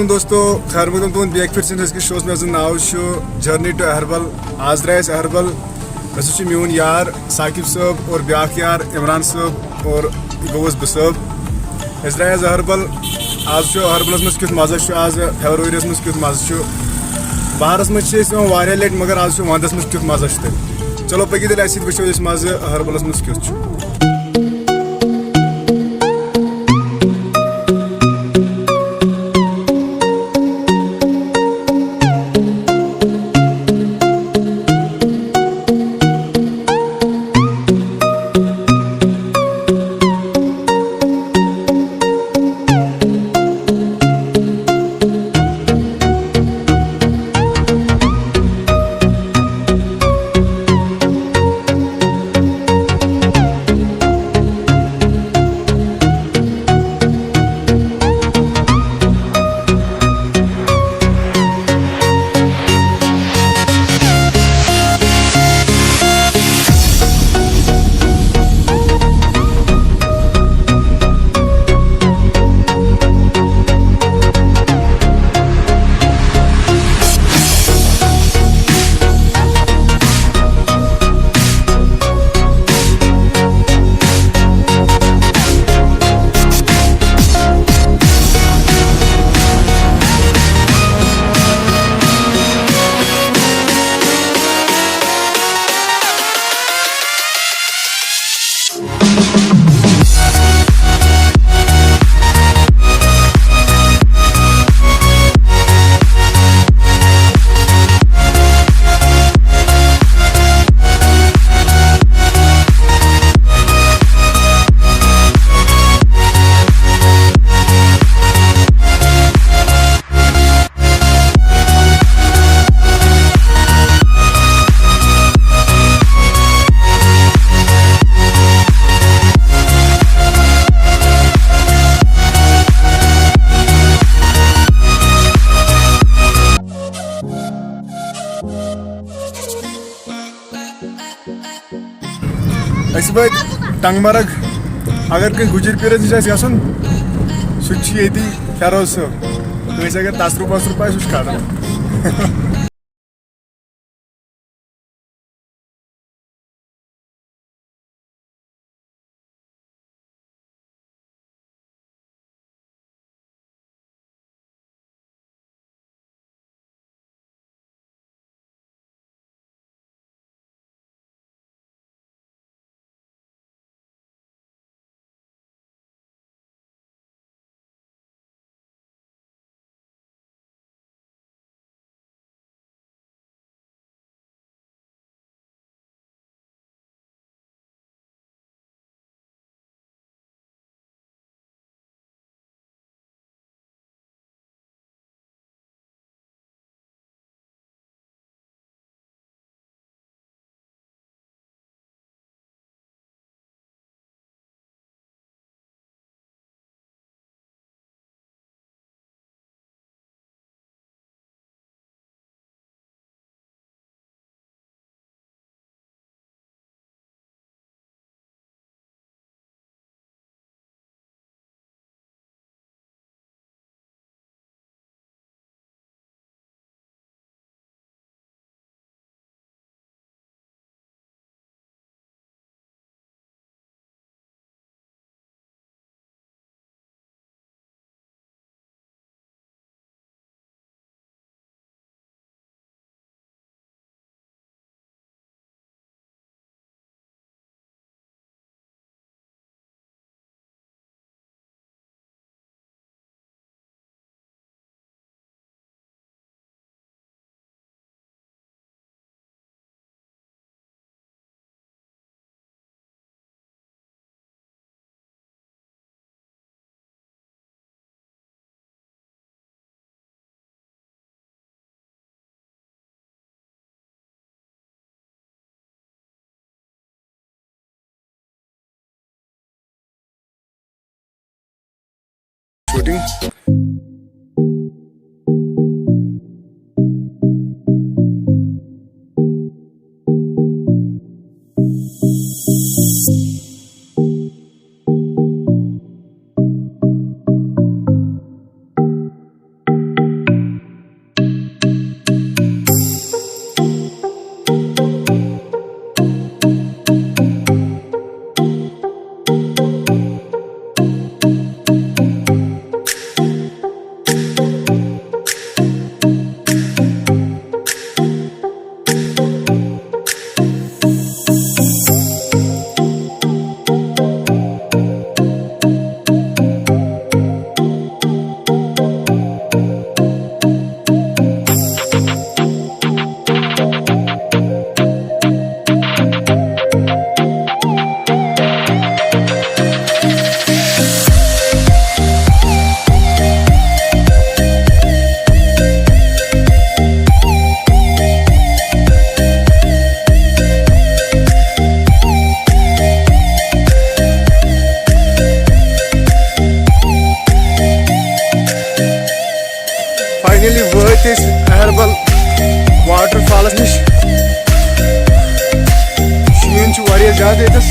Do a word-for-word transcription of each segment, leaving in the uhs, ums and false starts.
دوستو، خیر مقدم تُہُنٛد بیٚیہِ اَکہِ پھِرِ سٲنِس أزکِس شووَس منٛز۔ ناو چھُ Journey to Aharbal۔ آز درٛاے أسۍ اہربل۔ مےٚ سۭتۍ چھُ میون یار ثاقب صٲب اور بیٛاکھ یار عمران صٲب اور گوٚوُس بہٕ صٲب۔ أسۍ درٛاے آز اہربل۔ آز چھُ اہربلس منٛز کیُتھ مزٕ چھُ، آز فیبرؤریَس منٛز کیُتھ مزٕ چھُ۔ بہارس منٛز چھِ أسۍ یِوان واریاہ لٹہِ، مگر آز چھُ ونٛدس منٛز کیُتھ مزٕ چھُ تیٚلہِ۔ چلو پٔکِو تیٚلہِ اَسہِ سۭتۍ، وٕچھو أسۍ مزٕ اہربلس منٛز کیُتھ چھُ۔ أسۍ وٲتۍ ٹنٛگ مرگ۔ اگر کٲنٛسہِ گُجِر پیٖرَس نِش آسہِ گژھُن، سُہ تہِ چھُ ییٚتی فیروز صٲب۔ کٲنٛسہِ اگر تصرُف وصرُف آسہِ، سُہ چھُ کھالان۔ Shooting. نِش۔ شیٖن چھُ واریاہ زیادٕ ییٚتٮ۪س۔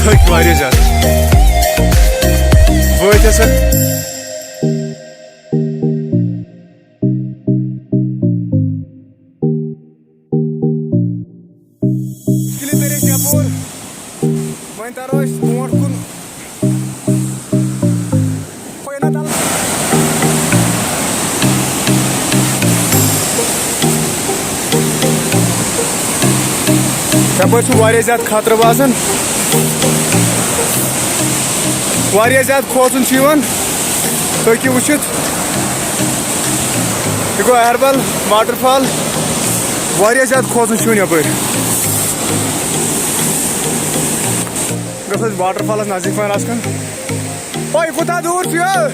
تھٔکۍ واریاہ زیادٕ۔ وٲتۍ ہسا۔ کِلِپ کٔرۍ أسۍ یَپٲرۍ۔ وۄنۍ تَرو أسۍ برونٛٹھ کُن۔ ہۄے نہ تَلہٕ۔ یَپٲرۍ چھُ واریاہ زیادٕ خطرٕ باسان۔ واریاہ زیادٕ کھوژُن چھُ یِوان۔ تُہۍ ہیٚکِو وٕچھِتھ۔ یہِ گوٚو اہربل واٹر فال۔ واریاہ زیادٕ کھوژُن چھُ یِوان یَپٲرۍ۔ گژھو أسۍ واٹر فالَس نزدیٖک پَہَن آز کَن۔ او، یہِ کوٗتاہ دوٗر چھُ یہِ؟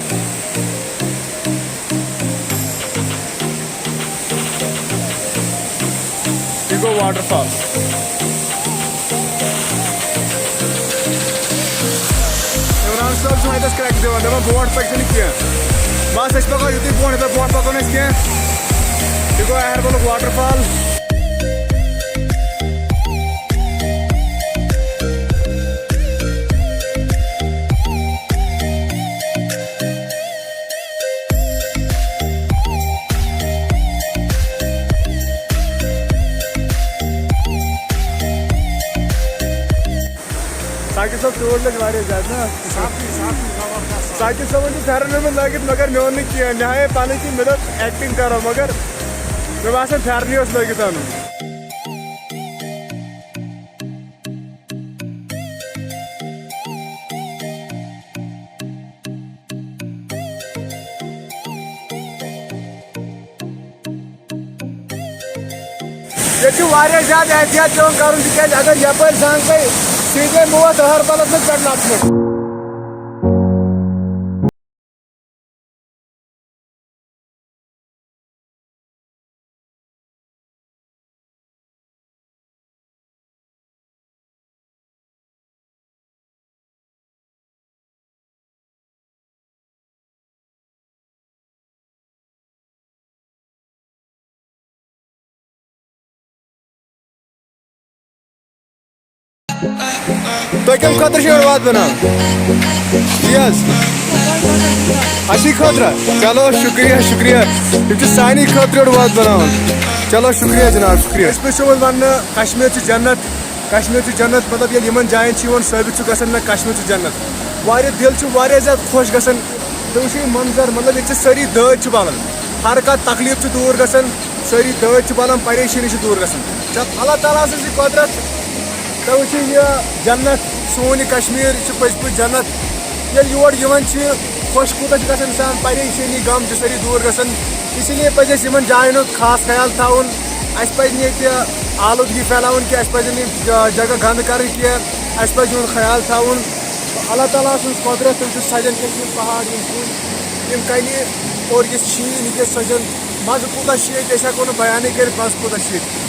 یہِ گوٚو واٹر فال۔ عمران صٲب چھُ اَتٮ۪س کرٛٮ۪کھ دِوان، دَپان، "برونٛٹھ پٔکِو نہٕ کینٛہہ۔" بَس، أسۍ پَکو یُتُے برونٛٹھ، یوٗتاہ برونٛٹھ پَکو نہٕ أسۍ کینٛہہ۔ یہِ گوٚو اہربلُک واٹر فال۔ ساقب صٲب، تۭر لٔج واریاہ زیادٕ نا؟ سخٕے، سخٕے، زبردست۔ ساقب صٲبن چھُ پھٮ۪رن اوٚنمُت لٲگِتھ، مگر مےٚ اوٚن نہٕ کینٛہہ۔ مےٚ ہایے پنٕنۍ کِنۍ، مےٚ دوٚپ acting کرو، مگر مےٚ باسان پھٮ۪رنٕے اوس لٲگِتھ اَنُن۔ ییٚتہِ چھُ واریاہ زیادٕ احتیاط پٮ۪وان کَرُن، تِکیٛازِ اگر یَپٲرۍ زَنگ گٔے، سیٖدھے موت أہربَلَس منٛز پٮ۪ٹھ لَتہٕ پٮ۪ٹھ۔ تۄہہِ کَمہِ خٲطرٕ چھِو یورٕ وَتھ بَناوان؟ یہِ حظ، اَسی خٲطرٕ؟ چلو، شُکریہ، شُکریہ۔ یِم چھِ سانی خٲطرٕ یورٕ وَتھ بَناوان۔ چلو، شُکریہ جِناب، شُکریہ۔ أسۍ پٲٹھۍ چھِ یِوان وَننہٕ، کشمیٖر چھُ جنت، کشمیٖر چھُ جنت، مطلب، ییٚلہِ یِمَن جایَن چھِ یِوان، ثٲبِت چھُ گژھان، نہ، کشمیٖر چھُ جنت۔ واریاہ دِل چھُ واریاہ زیادٕ خۄش گژھان۔ تُہۍ وٕچھِو یہِ منظر، مطلب، ییٚتہِ چھِ سٲری دٲدۍ چھِ بَلان، ہر کانٛہہ تکلیٖف چھُ دوٗر گژھان، سٲری دٲدۍ چھِ بَلان، پریشٲنی چھِ دوٗر گژھان۔ چھِ اَتھ اللہ تعالیٰ سٕنٛز یہِ قۄدرت۔ تۄہہِ وٕچھِو یہِ جنت، سون یہِ کشمیٖر، یہِ چھُ پٔزۍ پٲٹھۍ جنت۔ ییٚلہِ یور یِوان چھِ، خۄش کوٗتاہ چھُ گژھان اِنسان، پریشٲنی، غم چھِ سٲری دوٗر گژھان۔ اسی لیے پَزِ اَسہِ یِمَن جایَن ہُنٛد خاص خیال تھاوُن۔ اَسہِ پَزِ نہٕ ییٚتہِ آلوٗدگی پھیلاوُن کینٛہہ، اَسہِ پَزِ نہٕ یِم جا-، جگہ گنٛدٕ کَرٕنۍ کینٛہہ، اَسہِ پَزِ یِہُنٛد خیال تھاوُن۔ اللہ تعالیٰ سٕنٛز قۄدرت، تِم چھِ سَجان کٔشیٖر، پہاڑ، یِم کُلۍ، یِم کَنہِ، اور یہِ شیٖن، یہِ چھِ سَجان۔ مَزٕ کوٗتاہ چھُ ییٚتہِ، أسۍ ہٮ۪کو نہٕ بیانٕے کٔرِتھ، مَزٕ کوٗتاہ چھُ ییٚتہِ۔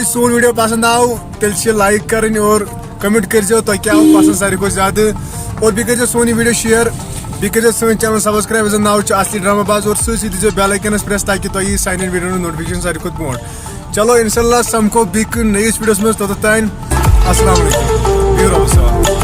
سون ویڈیو پسند آو، تیٚلہِ چھِ لایک کرٕنۍ اور کمنٹ کٔرزیو تۄہہِ کیٛاہ آو پسند ساروی کھۄتہٕ زیادٕ، اور بیٚیہِ کٔرزیو سون یہِ ویڈیو شیئر۔ بیٚیہِ کٔرزیٚو سٲنۍ channel subscribe، یُس زن ناو چھُ اصلی ڈرامہ باز، اور سۭتۍ سۭتۍ دیٖزیٚو bell icon-س press تاکہِ تۄہہِ یی سانٮ۪ن video-ہن notification ساروی کھۄتہٕ برونٛٹھ۔ چلو، انشاءاللہ سمکھو بیٚیہِ کُنہِ نٔیِس video-ہس منٛز، توٚتتھ تام السلام علیکم، بِہِو رۄبس حوالہٕ۔